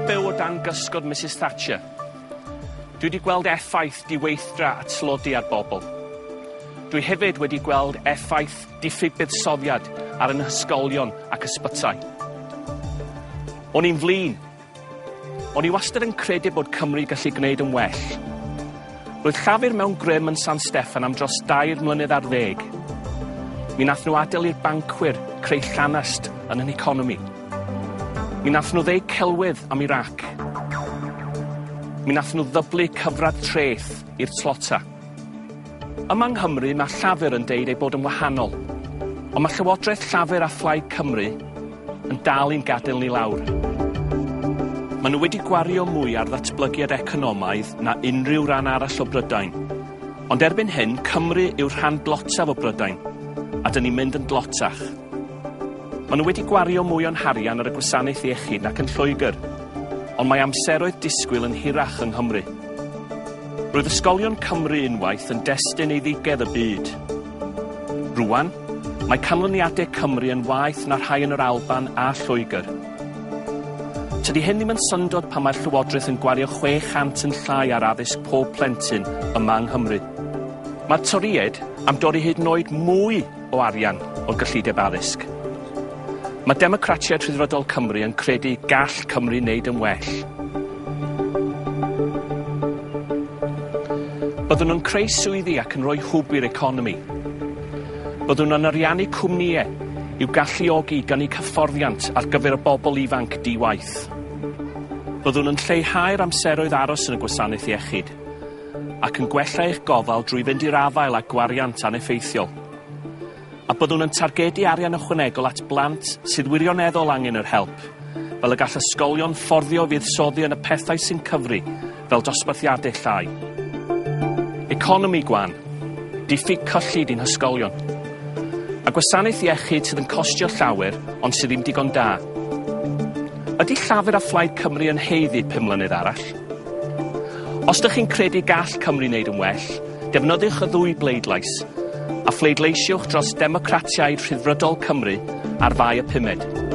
byw o dan gysgod Mrs Thatcher. Dwi wedi gweld effaith diweithdra a tlodi ar bobl. Dwi hefyd wedi gweld effaith diffyg buddsoddiad ar yn hysgolion ac ysbytai. O'n i'n flin. O'n i wastad yn credu bod Cymru gallu gwneud yn well. Roedd Llafur mewn grym yn San Steffan am dros 3 mlynedd ar ddeg. Mi nath nhw adael i'r bancwyr creu llanast yn yn economi. Mi nath nhw ddeud celwydd am Irac. Mi nath nhw ddyblu cyfradd treth i'r tlota. Yma yng Nghymru mae Llafur yn deud ei bod yn wahanol. Ond mae Llywodraeth Llafur a Phlaid Cymru yn dal i'n gadael ni lawr. Maen nhw wedi gwario mwy ar ddatblygiad economaidd na unrhyw ran arall o Brydain. Ond erbyn hyn, Cymru yw'r rhan dlotaf o Brydain, a dyn ni'n mynd yn dlotach. Maen nhw wedi gwario mwy o'n harian ar y gwasanaeth iechyd nac yn Lloegr, ond mae amseroedd disgwyl yn hirach yng Nghymru. Roedd ysgolion Cymru unwaith yn destun eiddigedd y byd. Rwan, mae canlyniadau Cymru yn waeth na rhai yn yr Alban a Lloegr. Tydi hyn ddim yn syndod pan mae'r Llywodraeth yn gwario 600 yn llai ar addysg pob plentyn yma yng Nghymru. Mae'r Torïaid am dorri hyd yn oed mwy o arian o'r gyllideb addysg. Mae Democratiaid Rhyddfrydol Cymru yn credu gall Cymru wneud yn well. Byddwn yn creu swyddi ac yn rhoi hwb i'r economi. Byddwn yn ariannu cwmnïau i'w galluogi i gynnig hyfforddiant ar gyfer y bobl ifanc di-waith. Byddwn yn lleihau'r amseroedd aros yn y gwasanaeth iechyd ac yn gwella eich gofal drwy fynd i'r afael â gwariant aneffeithiol. A byddwn yn targedu arian ychwanegol at blant sydd wirioneddol angen yr help, fel y gall ysgolion fforddio fuddsoddi yn y pethau sy'n cyfri, fel dosbarthiadau llai. Economi gwan, diffyg cyllid i'n hysgolion, a gwasanaeth iechyd sydd yn costio llawer ond sydd ddim digon da. Ydy Llafur a Phlaid Cymru yn haeddu 5 mlynedd arall? Os ydych chi'n credu gall Cymru wneud yn well, defnyddiwch y ddwy bleidlais a phleidleisiwch dros Democratiaid Rhyddfrydol Cymru ar Fai y 5.